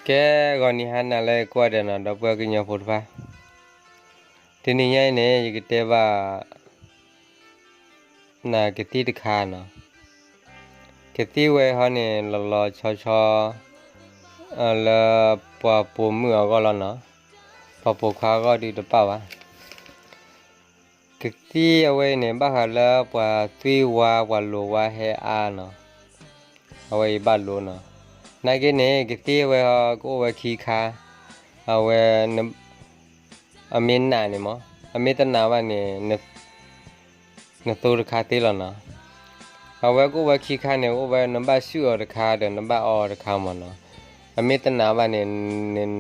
ကဲ ဂီၤနံၤဟါနၤလၢကိးဂၤဒဲးနီၤ ဒီပုၢ်ဝဲၢ်ကညီဖိတဖၣ်, တနံၤညါအံၤန့ၣ် ယကတဲဘၣ် နၤကသံၣ်တခါနီၤ. ကသံၣ်ဝဲဟီန့ၣ် လီၤလီၤဆီဆီ လၢပှၤပိာ်မုၣ်အဂီၢ်လီၤနီၤ. ပှၤပိာ်ခွါအဂီၢ်ဒုးတပၣ်ဘၣ်. ကသံၣ်အဝဲအံၤန့ၣ် ဘၣ်ဃးလၢပှၤသွံၣ်ဝါ ပှၤလိၤဝါဟဲအါနီၤ. အဝဲအံၤဘၣ်လိၤနီၤ. နာ်က့န့ၣ် ကသံၣ်ဝဲဟီ ကအိၣ်ဝဲခံခါ, အဝဲ အမ့ၢ်နးန့ၣ်မး, အမ့ၢ်တနးဘၣ်န့ၣ် နသူတခါသ့လီၤနီၤ. အဝဲကအိၣ်ဝဲခံခါန့ၣ် အိၣ်ဝဲနဘၣ်စုၣ်အီၤတခါဒီး နဘၣ်အီအီၤတခါမးနီၤ. အမ့ၢ်တနးဘၣ်န့ၣ်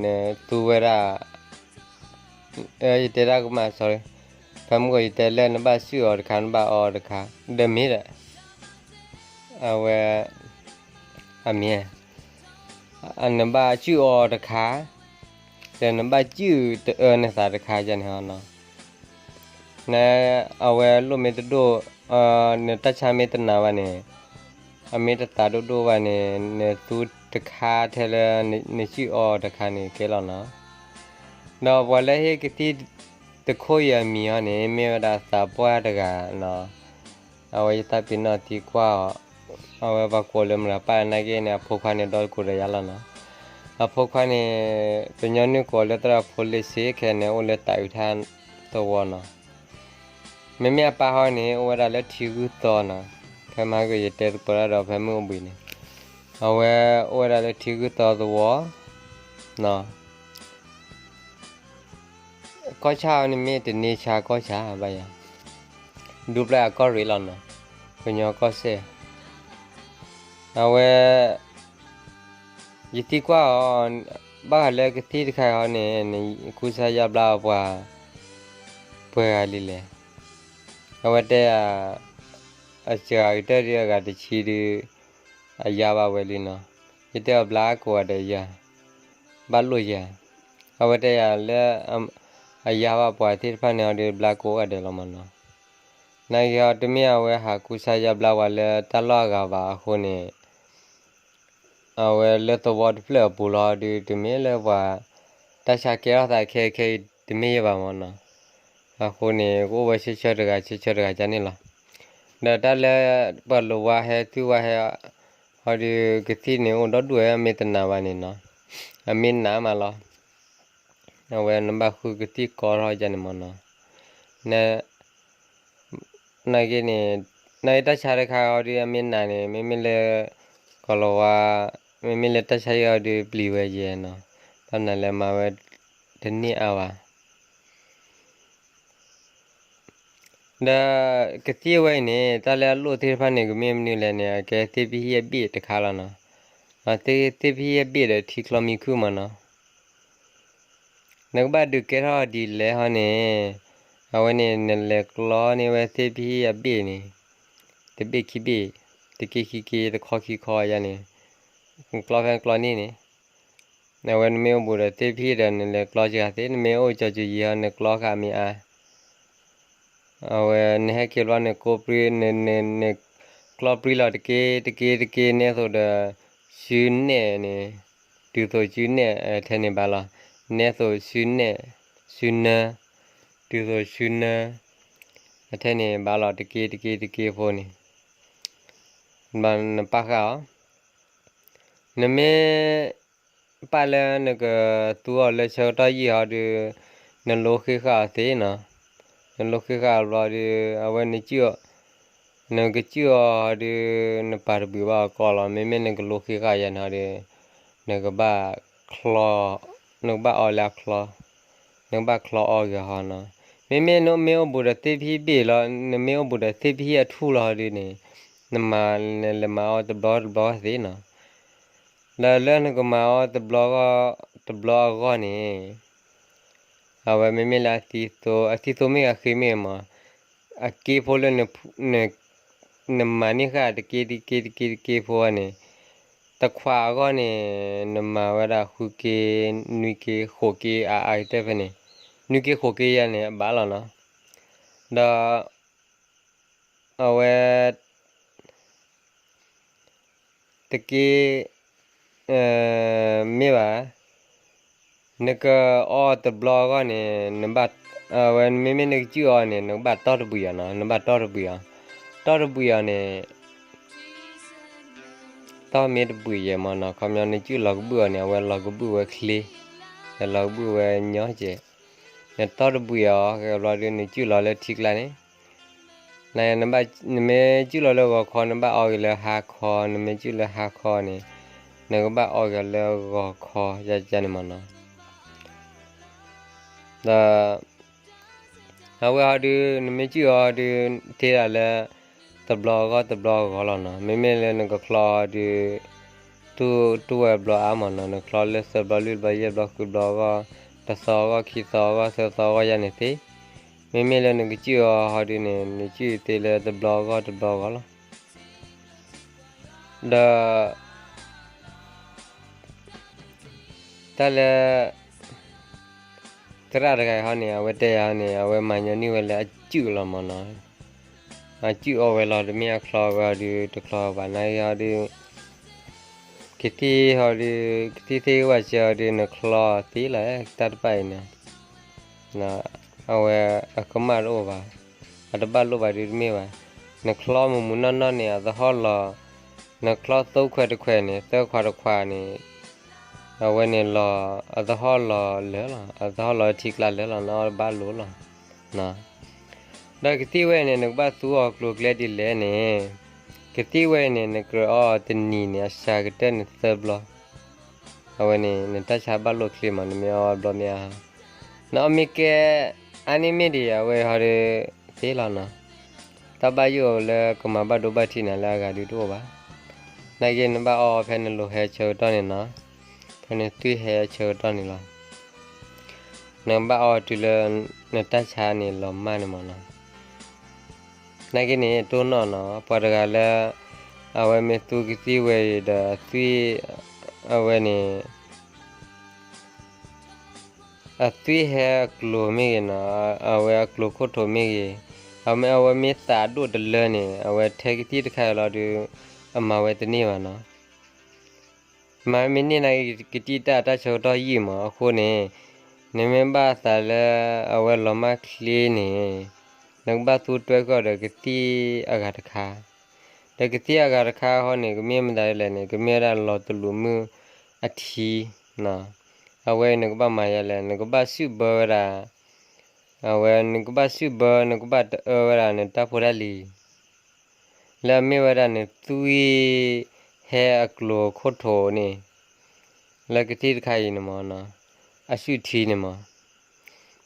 နသူဝဲဒၣ် ယတဲဒၣ်ကမၣ် sorry, ဖဲမုၢ်ကီးယတဲလၢနဘၣ်စုၣ်အီၤတခါ နဘၣ်အီအီၤတခါ ဒီးမ့ၢ်ဒီး အဝဲ အမ့ၢ် နဘၣ်စုၣ်အီၤတခါ ဒီးနဘၣ်စုၣ်တအၢနသးတခါယၤန့ၣ်ဟီနီၤ. န အဝဲလိၣ်မ့ၢ်တဒိၣ် နတၢ်ဆါမ့ၢ်တနးဘၣ်န့ၣ် အမ့ၢ်တသးဒိၣ်ဒိၣ်ဘၣ်န့ၣ် နသူတခါထဲလၢနစုၣ်အီၤတခါန့ၣ်ကဲလီၤနီၤ. ဒီးပှၤလၢဟ့ၣ်ကသံၣ်တခိၣ်အံၤအမံၤဟီန့ၣ် မ့ၢ်ဝဲဒၣ်သးပှၢ်တဂၤနီၤ. အဝဲယသးပ့ၤနီၣ်သံကွၢ်အီၤ, အဝဲပှၤကိးလၢမတၤပၢ်နာ်က့န့ၣ် အဖိခွါန့ၣ်ဒီတကိးဒီးယၤလီၤနီၤ. အဖိခွါန့ၣ် ပညီနုၢ်ကိးလၢသရၣ်ဖိလ့စ့ခဲန့ၣ် အိၣ်လၢတၤအုးထၣ်သဝီနီၤ. မ့မ့ၢ်အပၢ်ဟီန့ၣ် အိၣ်ဝဲဒၣ်လၢထံဂုၢ်သီနီၤ. ဖဲမဟါကယတဲသကိးတၢ်ဒီးဖဲမုၢ်အိၣ်ဘှံးန့ၣ် အဝဲအိၣ်ဝဲဒၣ်လၢထံဂုၢ်သီသဝီနီၤ. ကီၢ်ဆၣ်အီၤန့ၣ်မ့ၢ်တန့ဆါကီၢ်ဆၣ်ဘၣ်ယၤ, ဒူပျဲၢ်အကီၢ်ရ့ၣ်လီၤနီၤ, ကညီကီၢ်စဲၣ်. အဝဲ ယသံကွၢ်အီၤ, ဘၣ်ဃးလၢကသံၣ်တခါအံၤန့ၣ် နကူစါယါဘျါအီၤပှၤ ပှဲၤဂၤလံလဲၣ်. အဝဲတဲယၤ အစှၤကတၢၢ်ဒုးအဂၤတဆံဒုး အယါဘၣ်ဝဲလံနီၤ. ယတဲအီၤဘျါကိးဂၤဒဲးယၤ, ဘၣ်လိၣ်ယၤ. အဝဲတဲယၤလၢ အယါဘၣ်ပှၤသ့ၣ်တဖၣ်န့ၣ်အီၤဒုး ဘျါကိးဂၤဒဲးလီၤမးနီၤ. နာ်က့အီၤ တမ့ၢ်အဝဲဟးကူစါယါဘျါပှၤလၢတၢ်လီၢ်အဂၤဘၣ်အဃိန့ၣ် အဝဲလၢသဝီတဖျၢၣ်အပူၤလီၤဒုး တမ့ၢ်လၢပှၤ တၢ်ဆါကဲထီၣ်သးခဲအံၤခဲအံၤတမ့ၢ်ယဘၣ်မးနီၤ. အဃိန့ၣ် ကအိၣ်ဝဲဆၢဆၢတဂၤ ဆၢဆၢတဂၤကန့ၣ်လီၤ. ဒီးတၢ်လၢပှၤလိၤဝါဟဲသွံၣ်ဝါဟဲ ဟီဒုး ကသံၣ်န့ၣ်အိၣ်ဒီဒူၣ်ဝဲ အမ့ၢ်တနးဘၣ်န့ၣ်နီၤ, အမ့ၢ်နးမးလီၤ. အဝဲနဘၣ်ဃုကသံၣ်ကီထီၣ်ယါန့ၣ်မးနီၤ. န နာ်က့န့ၣ် နာ်က့တၢ်ဆါတခါအီၤဒုး အမ့ၢ်နးန့ၣ် မ့မ့ၢ်လၢ ကီၤလၤဝါ မ့မ့ၢ်လၢတၢ်ဆါဟံၣ်အီၤဒုးပျံၤဝဲယဲနီၤ, ဘၣ်မနုၤလဲၣ်မၤဝဲတန့ၢ်အါဘၣ်. ဒီးကသံၣ်ဝဲအံၤန့ၣ် တၢ်လၢအလိၣ်သ့ၣ်တဖၣ်န့ၣ် ကမ့ၢ်မနုၤလဲၣ်န့ၣ် အကဲသ့ၣ်ဖဟံၣ်အဘ့ၣ်တခါလီၤနီၤ. သ့ၣ်ဖဟံၣ်အဘ့ၣ်ဒီးထံချီမံခုၣ်မးနီၤ. နကဘၣ်ဒုးကဲထီၣ်ဒ်လဲၣ်ဟီန့ၣ် အဝဲန့ၣ် နလဲၤကျီန့ၢ်ဝဲသ့ၣ်ဖဟံၣ်အဘ့ၣ်န့ၣ် တဘ့ၣ်ခံဘ့ၣ် တက့ခံက့ တခီခံခီယါန့ၣ် ကျီဖဲကျီန့ၢ်န့ၣ် အဝဲနမ့ၢ်အိၣ်ဘူးဒီးသ့ၣ်ဖဟံၣ်ဒီး နလဲၤကျီစှၤသ့ နမ့ၢ်အိၣ်ကၠီၤစူၤယံၤဟီ နကျီဃာ်မ့ၢ်အါ အဝဲနဟဲက့ၤဘျီ နကိးပြံ နကျီပြံလီၤတက့တက့တက့ နဲသိးဒီး စုနဲၣ်န့ၣ် တုၤသိးစုနဲၣ် ထဲန့ၣ်ဘၣ်လီၤ. နဲသိးစုနဲၣ် စုနၢ တုၤသိးစုနၢ အထဲန့ၣ်ဘၣ်လီၤ တက့တက့တက့ဖိန့ၣ် နပာ်ဃာ်အီၤ နမ့ၢ် ပာ်လၢနကသူအီၤလၢဆၢကတီၢ်ယံာ်ဟီဒုး နလိဃ့ဃာ်အီၤသ့နီၤ. နလိဃ့ဃာ်အီၤဘျီဒုး အဝဲ နကစုၣ်အီၤဟီဒုး နပာ်တဘှံးဘၣ်အကီလီၤ. မ့မ့ၢ်နကလိဃ့ဃာ်ယါန့ၣ်ဟီဒုး နကဘၣ်ချီ နကဘၣ်အီလၢအချီ နကဘၣ်ချီအီဂ့ၤဟီနီၤ. မ့မ့ၢ်နမ့ၢ်အိၣ်ဘူးဒီးသ့ၣ်ဖဟံၣ်ဘ့ၣ်လီၤ နမ့ၢ်အိၣ်ဘူးဒီးသ့ၣ်ဖဟံၣ်အထူၣ်လီၤဟီဒုးန့ၣ် နမၤ နလဲၤမၤအီတဘျီတဘျီသ့နီၤ. ဒီးလၢနကမၤအီတဘျီ တဘျီအဂီၢ်န့ၣ် အဝဲမ့မ့ၢ်လၢအသံသိ အသံသိမ့ၢ်ဂ့ၤ အဃ့မ့ၢ်ဂ့ၤမး အက့ဖိလၢ နမၤန့ၢ်ဃာ်တက့တက့တက့တက့ဖိန့ၣ် တခွးအဂီၢ်န့ၣ် နမၤဝဲဒၣ်ဃုက့ နွံက့ ဃိးက့ အါအါကတၢၢ်ဖဲန့ၣ် နွံက့ဃိးက့ယါန့ၣ် အဘၣ်လီၤနီၤ. ဒီး အဝဲ တက့ မ့ၢ်ဘၣ်, နကအီတဘျီအဂီၢ်န့ၣ် နဘၣ်, အဝဲမ့မ့ၢ်နကစုၣ်အီၤန့ၣ် နကဘၣ်တီၢ်တဘှံးအီၤနီၤ, နဘၣ်တီၢ်တဘှံးအီၤ, တီၢ်တဘှံးအီၤန့ၣ် တီၢ်မ့ၢ်တဘှံးယဲၢ်မၢ်နီၤ, ခီပညီနစုၣ်လီၤကဘုၣ်အီၤန့ၣ် အဝဲလီၤကဘုၣ်ဝဲချ့, လီၤကဘုၣ်ဝဲညီကဲး, နတီၢ်တဘှံးအီၤ ကဘျီဒုး နစုၣ်လီၤလၢထံကျါန့ၣ် နမ့ၢ်စုၣ်လီၤလၢဂီၤခီ နဘၣ်အီက့ၤလၢဟါခီ, နမ့ၢ်စုၣ်လၢဟါခီန့ၣ် နကဘၣ်အီက့ၤလၢဂီၤခီ ယန့ၣ်မၢ်နီၤ. ဒီး အဝဲဟီဒုး နမ့ၢ်စုၣ်အီၤဒုး သ့ဒၣ်လၢ တဘျီအဂီၢ်တဘျီအဂီၢ်လီၤနီၤ. မ့မ့ၢ်လၢနကချီဒုး တူၢ်ဝဲဘျီအါမၢ်နီၤ, နချီလၢသၢဘျီလွံၢ်ဘျီယဲၢ်ဘျီဃုဘျီအဂီၢ်, တသီအဂီၢ်ခံသီအဂီၢ်သၢသီအဂီၢ်ယန့ၣ်သ့. မ့မ့ၢ်လၢနကစုၣ်အီၤဟီဒုးန့ၣ် နစုၣ်သ့လၢတဘျီအဂီၢ်တဘျီအဂီၢ်လီၤ. ဒီး တၢ်လၢ သရၣ်တဂၤအံၤဟီန့ၣ် အဝဲတဲယၤဟီန့ၣ် အဝဲမၤညီနုၢ်ဝဲလၢအစုၣ်လီၤမၢ်နီၤ. အစုၣ်အီဝဲလီၤ တမ့ၢ်အချီဝဲဟီဒုး တချီဘၣ်နာ်က့ဟီဒုး ကသံၣ်ဟီဒုး ကသံၣ်သ့ၣ်ဂ့ၢ်ဝဲစၢၤဟီဒုး နချီသ့လီၤ တၢ်တဖၣ်အံၤန့ၣ် အဝဲအကမၣ်တအိၣ်ဘၣ်, အတဘၣ်လိၣ်ဘၣ်ဒုးတမ့ၢ်ဘၣ်. နချီမုၢ်မုၢ်နီၢ်နီၢ်န့ၣ် အသဟီၣ်လီၤ, နချီသိခွဲးတခွဲးန့ၣ် သၢခွးတခွးန့ၣ် အဝဲန့ၣ်လီၤ, အသဟီၣ်လီၤလၢာ်လီၤ, အသဟီၣ်လီၤထံကျါလၢာ်လီၤ နအီၣ်တဘၣ်လိၣ်လီၤ. ဒီးကသံၣ်ဝဲန့ၣ် နကဘၣ်သူအီၤကျိၤကျဲဒ်လဲၣ်န့ၣ်, ကသံၣ်ဝဲန့ၣ် နကြၢးအီအီၤတနံၤန့ၣ် အစှၤကတၢၢ်န့ၣ်သၢဘျီ အဝဲန့ၣ် နတၢ်ဆါဘၣ်လိၣ်ချ့မး နမ့ၢ်အီဘျီမ့ၢ်အါ, နအီၣ်မ့ၢ်ကဲ အါန့ၢ်မ့ၢ်ဒံး အဝဲဟီဒုး သ့လီၤနီၤ. တၢ်ဘၣ်ယိၣ်လၢကမၤဘၣ်ဒိဘၣ်ထံးနၤလၢအဂၤဒုးတအိၣ်ဘၣ်. နာ်က့နဘၣ်အီအီၤဖဲနလိၤဟဲဆၢကတီၢ်န့ၣ်နီၤ, ဖဲနသွံၣ်ဟဲဆၢကတီၢ်န့ၣ်လီၤ. နဘၣ်အီတုၤလၢ နတၢ်ဆါန့ၣ်လီၤမၢ်န့ၣ်မၢ်နီၤ. နာ်က့န့ၣ် တိၢ်နီၣ်နီၤ ပှၤတဂၤလၢ အဝဲမ့ၢ်သူကသံၣ်ဝဲအံၤဒီးအသွံၣ် အဝဲန့ၣ် အသွံၣ်ဟဲအကျိၤမ့ၢ်ဂ့ၤနီၤ, အဝဲအကျိၤခိၣ်ထိးမ့ၢ်ဂ့ၤ, အမ့ၢ်အဝဲမ့ၢ်သးဒိၣ်တလၢန့ၣ် အဝဲထဲကသံၣ်တခါအံၤလီၤဒီး အမၤဝဲတန့ၢ်ဘၣ်နီၤ. မၤမ့ၢ်န့ၢ်နာ်က့ ကသံၣ်တၢ်တၢ်ဆၢကတီၢ်ယံာ်မးအဃိန့ၣ်, နမ့ၢ်ဘၣ်သးလၢအဝဲလီၤမၢ်ချ့န့ၣ်, နကဘၣ်သူတွဲဃီၤဒီးကသံၣ်အဂၤတခါ, ဒီးကသံၣ်အဂၤတခါအဃိန့ၣ် ကမ့ၢ်မတၤဒ်လဲၣ်န့ၣ် ကမ့ၢ်ဝဲဒၣ်လီၤတလူးမုၢ်အထံ အဝဲနကဘၣ်မၤယၤလဲၣ်, နကဘၣ်စုၣ်ဘၢဝဲဒၣ်, အဝဲနကဘၣ်စုၣ်ဘၢ နကဘၣ်တအၢဝဲဒၣ်နတၢ်ဖိတၢ်လံၤ လၢအမ့ၢ်ဝဲဒၣ်နသွံၣ်ဟဲအကျိၤခိၣ်ထိးန့ၣ်, လၢကသံၣ်တခါအံၤန့ၣ်မၢ်နီၤ, အစုၣ်ထံန့ၣ်မၢ်,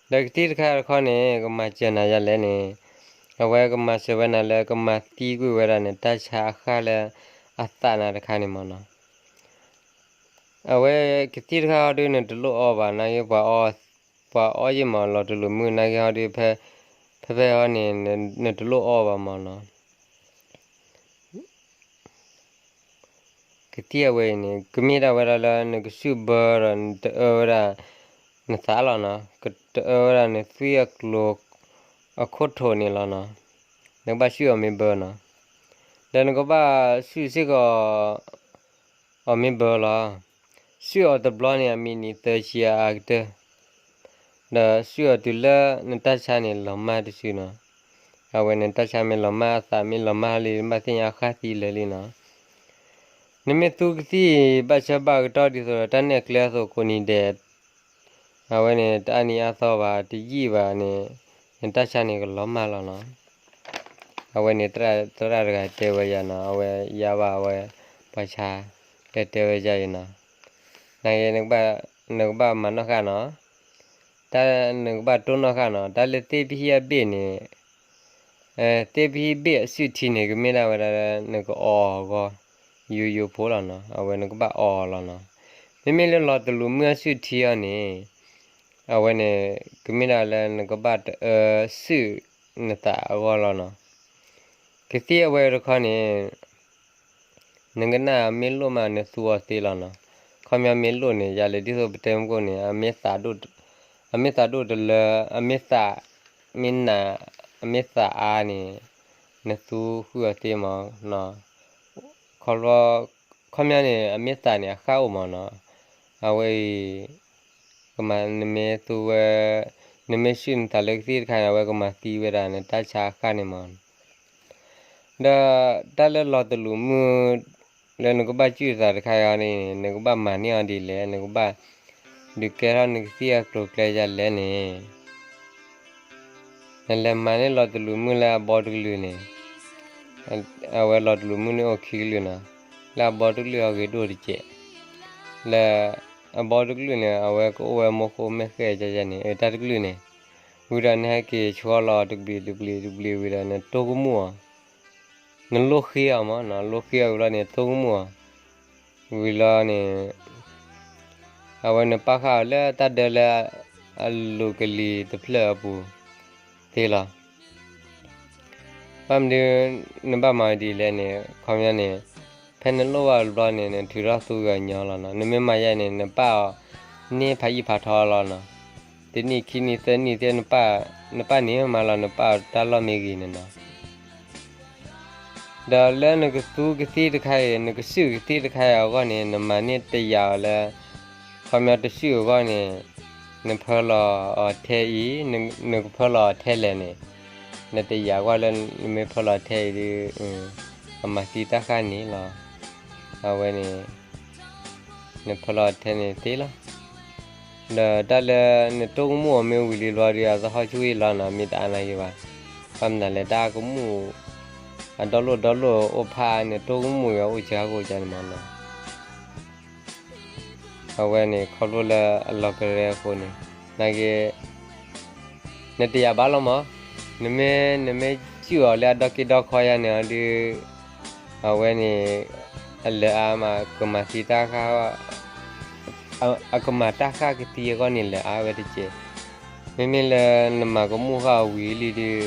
ဒီးကသံၣ်တခါတခီန့ၣ် ကမၤစၢၤနၤယၤလဲၣ်န့ၣ်, အဝဲကမၤစၢၤဝဲနၤလၢကမၤသံကွံာ်ဝဲဒၣ်နတၢ်ဆါအဃၢ်လၢအသးနၤတခါန့ၣ်မၢ်နီၤ. အဝဲကသံၣ်တခါအံၤဒုး နတလိၣ်အီဘၣ်, နာ်က့ ပှၤအီယံာ်မး လီၤတလူးမုၢ် နာ်က့ဟီဒုး ဖဲ ဖဲဖဲဟီန့ၣ် နတလိၣ်အီဘၣ်မၢ်နီၤ. ကသံၣ်အဝဲအံၤန့ၣ် ကမ့ၢ်ဒၣ်ဝဲဒၣ်လၢနကစုၣ်ဘၢဒီးနတအၢဝဲဒၣ်နသးလီၤနီၤ, တအၢဝဲဒၣ်နသွံၣ်အကျိၤအခိၣ်ထိးန့ၣ်လီၤနီၤ. နကဘၣ်စုၣ်အီၤမ့ၢ်ဘၢနီၤ, ဒီးနကဘၣ်စုၣ်စ့ၢ်ကီး အီၤမ့ၢ်ဘၢလီၤ. စုၣ်အီၤတဘျီန့ၣ် အမံးနံးသၢဆံအါအါကတၢၢ်, ဒီးစုၣ်အီၤတုၤလၢနတၢ်ဆါန့ၣ်လီၤမၢ်တစုနီၤ. အဝဲန့ၣ်တၢ်ဆါမ့ၢ်လီၤမၢ် အသးမ့ၢ်လီၤမၢ်လံ နဘၣ်သ့ၣ်ညါဃၣ်သံလၢာ်လံနီၤ. နမ့ၢ်သူကသံၣ်ဘၣ်ဆၢဘၣ်ကတီၢ်ဒ်သိးဒီးတၢ်နဲၣ်ကျဲအသိးကိးနံၤဒဲး အဝဲန့ၣ် တအါနံၤအါသီဘၣ် တယံာ်ဘၣ်န့ၣ် နတၢ်ဆါန့ၣ်ကလီၤမၢ်လီၤနီၤ. အဝဲန့ၣ် သရၣ်တဂၤတဲဝဲယၤနီၤ, အဝဲယါဘၣ်အဝဲ ပှၤဆါ တဲတဲဝဲယၤအံၤနီၤ. နာ်က့ နကဘၣ်မၤနီၣ်ဃာ်နီၤ, တၢ်နကဘၣ်တိၢ်နီၣ်ဃာ်နီၤ, တၢ်လၢသ့ၣ်ပဟံၣ်အဘ့ၣ်န့ၣ် သ့ၣ်ပဟံၣ်ဘ့ၣ်အစုၣ်ထံန့ၣ် ကမ့ၢ်ဒၣ်ဝဲဒၣ်လၢနကအီအဂီၢ် ယိယိဖိလီၤနီၤ, အဝဲနကဘၣ်အီလီၤနီၤ. မ့မ့ၢ်လၢလီၤတလူးမုၢ်အစုၣ်ထံအီၤန့ၣ် အဝဲန့ၣ် ကမ့ၢ်ဒၣ်လၢနကဘၣ်တအၢစုၣ်နသးအဂီၢ်လီၤနီၤ. ကသံၣ်အဝဲတခီန့ၣ် နကနၣ်မ့ၢ်လိၣ်မး နသူအီၤသ့လီၤနီၤ. ခီပညီမ့ၢ်လိၣ်န့ၣ် ယၤလဲၣ်ဒ်သိးပတဲမုၢ်ကိၣ်န့ၣ် အမ့ၢ်သးဒိၣ်တလၢ အမ့ၢ်သး မ့ၢ်နး အမ့ၢ်သးအါန့ၣ် နသူဃုအီၤသ့မးနီၤ. ခီဖျိ ခီပညီန့ၣ် အမ့ၢ်သးန့ၣ် အဃၣ်အိၣ်မးနီၤ. အဝဲအံၤ ကမၤ နမ့ၢ်သူဝဲ နမ့ၢ်ဆူၣ်နသးလၢကသံၣ်တခါန့ၣ် အဝဲကမၤသံဝဲဒၣ်နတၢ်ဆါအဃၣ်န့ၣ်မး. ဒီးတၢ်လၢလီၤတလူးမုၢ် လၢနကဘၣ်ဆူၣ်သးတခါအံၤန့ၣ် နကဘၣ်မၤန့ၢ်အီၤဒ်လဲၣ်, နကဘၣ် ဒုးကဲထီၣ်နကသံၣ်အကျိၤအကျဲဒ်လဲၣ်န့ၣ် နလဲၤမၤန့ၢ်လီၤတလူးမုၢ်လၢအဘီတကလုာ်န့ၣ်, အဝဲလီၤတလူးမုၢ်န့ၣ်အိၣ်ခံကလုာ်နီၤ, လၢအဘီတကလုာ်အဂ့ၤဒိၣ်တကဲး, လၢအဘီတကလုာ်န့ၣ် အဝဲကအိၣ်ဝဲမိၢ်ဃိမဲာ်ဃဲၣ်ကန့ၣ် တၢ်တကလုာ်န့ၣ်, ဝံၤဒီးနဟဲက့ၤဆှီလီၤတကဘျံးတကဘျံးတကဘျံးဝံၤဒီး နတိၢ်ကမူၣ်အီၤ, နလိၣ်ဃ့အီၤမးနီၤ, လိၣ်ဃ့အီၤဝံၤလီၤန့ၣ် တိၢ်ကမူၣ်အီၤ ဝံၤလီၤန့ၣ် အဝဲနပာ်ဃာ်အီၤလၢတၢ်ဒၢလၢအလူၤကလံၤတဖျၢၣ်အပူၤသ့လီၤ. ဘၣ်မနုၤ နဘၣ်မၤဒ်လဲၣ်န့ၣ် ခီပညီန့ၣ် ဖဲနလိၣ်ဘၣ်တဘျီန့ၣ် နထုးထီၣ်သူကညီလီၤနီၤ. နမ့ၢ်မၤယဲန့ၣ် နပာ်အီၤန့ၢ်ဖးယံာ်ဖးထီလီၤနီၤ. တနံၣ်ခံနံၣ်သၢနံၣ်သ့ၣ် နပာ်န့ၢ်မးလီၤ နပာ်အီၤတၢ်လီၢ်မ့ၢ်ဂ့ၤန့ၣ်နီၤ. ဒီးလၢနကသူကသံၣ်တခါအံၤ နကဆူၣ်ကသံၣ်တခါအံၤအဂီၢ်န့ၣ် နမၤန့ၢ်တယာ်အီၤလၢ ခီပညီတဆူၣ်အဂီၢ်န့ၣ် နဖၢလီၤအီၤထဲအံၤ နကဖၢလီၤအီၤထဲလဲၣ်န့ၣ် နတယာ်ကွၢ်လၢနမ့ၢ်ဖၢလီၤထဲအံၤဒီး အမၤသံတၢ်ဃၣ်န့ၣ်လီၤ. အဝဲန့ၣ် နဖၢလီၤအီၤထဲန့ၣ်သ့လီၤ. ဒီးတၢ်လၢနတိၢ်ကမူၣ်အီၤမ့ၢ်ဝံၤလံဘျီဒီး အသဟီၣ်ဆူၣ်ဝံၤလီၤနီၤ မ့ၢ်တအါနာ်က့ၤဘၣ်. ဘၣ်မနုၤလဲၣ် တၢ်ကမူၣ် အဒီလိာ်ဒီလိာ်အိၣ်ဖးန့ၣ် တိၢ်ကမူၣ်အံၤအိၣ်စှၤကိးကန့ၣ်မးနီၤ. အဝဲန့ၣ်ခီဖျိလၢအလီၤကရဲအဃိန့ၣ် နာ်က့ နတယာ်ဘၣ်လီၤမး, နမ့ၢ် နမ့ၢ်စုၣ်အီၤလၢအဒီက့ၤဒီခီယါန့ၣ်အီၤဒီး အဝဲန့ၣ် အလၢအါမး ကမၤသံတၢ်ဃၣ် အကမၤတၢ်ဃၣ်ကသံအဂီၢ်န့ၣ် လၢအါဝဲတက့ၢ်. မ့မ့ၢ်လၢနမၤကမူၣ်ဃာ်အဝံၤလံဒီး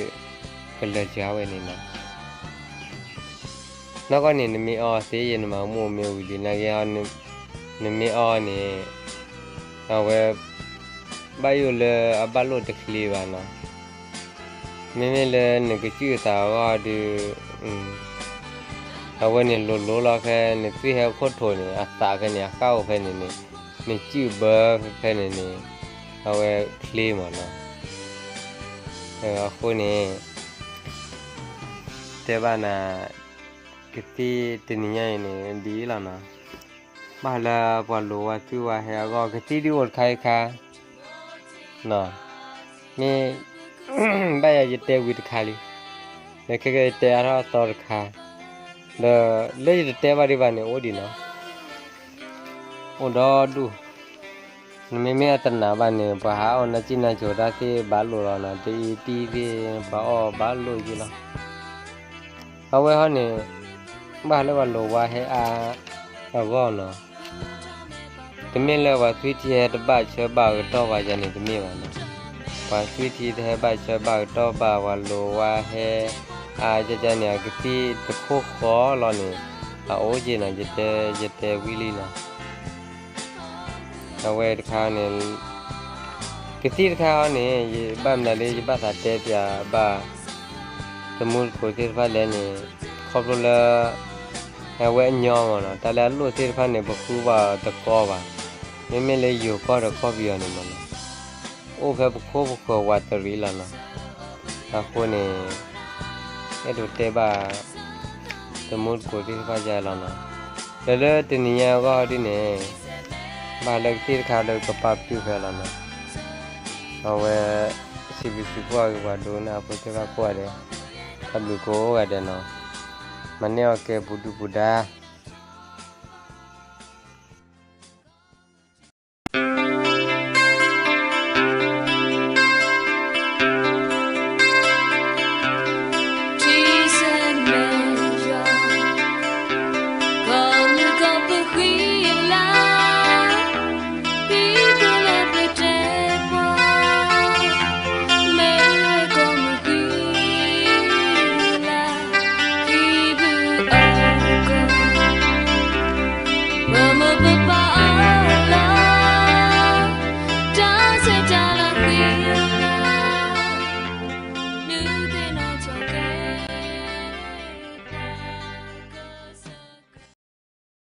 ကလၢာ်စှၤဝဲန့ၣ်နီၤ. နီၢ်ကီၢ်န့ၣ် နမ့ၢ်အီသ့ ယနမၤကမူၣ်မ့ၢ်ဝံၤလံ နာ်က့ နမ့ၢ်အီန့ၣ် အဝဲ ဘၣ်ယိၣ်လၢအဘၣ်လိာ်တချ့ဘၣ်နီၤ. မ့မ့ၢ်လၢနကစုၣ်သးအဂီၢ်ဒီး အဝဲန့ၣ်လိၤလိၤလီၤ ဖဲနသွံၣ်ဟဲခိၣ်ထိးန့ၣ် အသးဖဲန့ၣ် အဃၣ်အိၣ်ဖဲန့ၣ်န့ၣ် နစုၣ်ဘၢဖဲန့ၣ်န့ၣ် အဝဲချ့မးနီၤ. အဃိန့ၣ် တဲဘၣ်နၤ ကသံၣ်တနံၤညါအံၤန့ၣ် ဒ်အံၤလီၤနီၤ. ဘၣ်လၢပှၤလိၤဝါသွံၣ်ဝါဟဲအဂီၢ် ကသံၣ်ဒုးအိၣ်တခါအံၤခါ မ့ၢ် ဘၣ်ယၤယတဲဝံၤတခါလံ, ဒီးခဲကဲယတဲအါထီၣ်အသီတခါ, ဒီးလၢယတတဲဘၣ်ဒံးဘၣ်န့ၣ် အိၣ်ဒံးနီၤ, အိၣ်ဒီဒူၣ်, နမ့မ့ၢ်အတနာ်ဘၣ်န့ၣ် ပှၤဟးအီၣ်နၢ်စံၣ်နၢ်စိၤတၢ်သ့ၣ်ဘၣ်လိာ်လီၤနီၤ, တအံၤတံၢ်သ့ၣ် ပှၤအီၣ်ဘၣ်လိာ်က့လီၤ. အဝဲဟီန့ၣ် ဘၣ်လၢပှၤလိၤဝါဟဲအါအဂီၢ်နီၤ. တမ့ၢ်လၢပှၤသွံၣ်ထံဟဲတဘၣ်ဆၢဘၣ်ကတီၢ်ပှၤယၤန့ၣ်တမ့ၢ်ဘၣ်နီၤ. ပှၤသွံၣ်ထံတဟဲဘၣ်ဆၢဘၣ်ကတီၢ်ဘၣ် ပှၤလိၤဝါဟဲအါကန့ၣ် အကသံၣ်တခိၣ်ဃီလီၤန့ၣ် အအိၣ်က့နီၤ, ယတဲ ယတဲဝံၤလံနီၤ. အဝဲတခါန့ၣ် ကသံၣ်တခါအံၤန့ၣ် ယဘၣ်မနုၤလၢယဘၣ်သးတဲပၠးဘၣ် တမူတကိးသ့ၣ်တဖၣ်လဲၣ်န့ၣ် ခီဖျိလၢ အဝဲအညီမ့ၢ်နီၤ, တၢ်လၢအလိၣ်သ့ၣ်တဖၣ်န့ၣ် ပဃုဘၣ်တကီဘၣ်. မ့မ့ၢ်လၢယိၤကီၢ်ဒီးကီၢ်ပယီၤန့ၣ်မ့ၢ်နီၤ အိၣ်ဖဲပခိၣ်ပဃၢၤဝးတရံးလီၤနီၤ. အဃိန့ၣ် အဲၣ်ဒိးတဲဘၣ် တမူတကိးသ့ၣ်တဖၣ်ယါလီၤနီၤ. ဒီးလၢတနံၤညါအဂီၢ်ဒ်န့ၣ် ဘၣ်လၢကသံၣ်တခါလၢကပာ်ပတုာ်ဖဲလီၤနီၤ. အဝဲ စံးဘျုးစံးဖှိၣ်အဂ့ၤ ပှၤဒိကနၣ်ဖိသ့ၣ်တဖၣ်ကိးဂၤဒဲး, တၢ်ဘျုးကိးဂၤဒဲးနီၤ. မၤန့ၢ်အီၣ်ကဲပူၤဒုၣ်ပူၤဒါ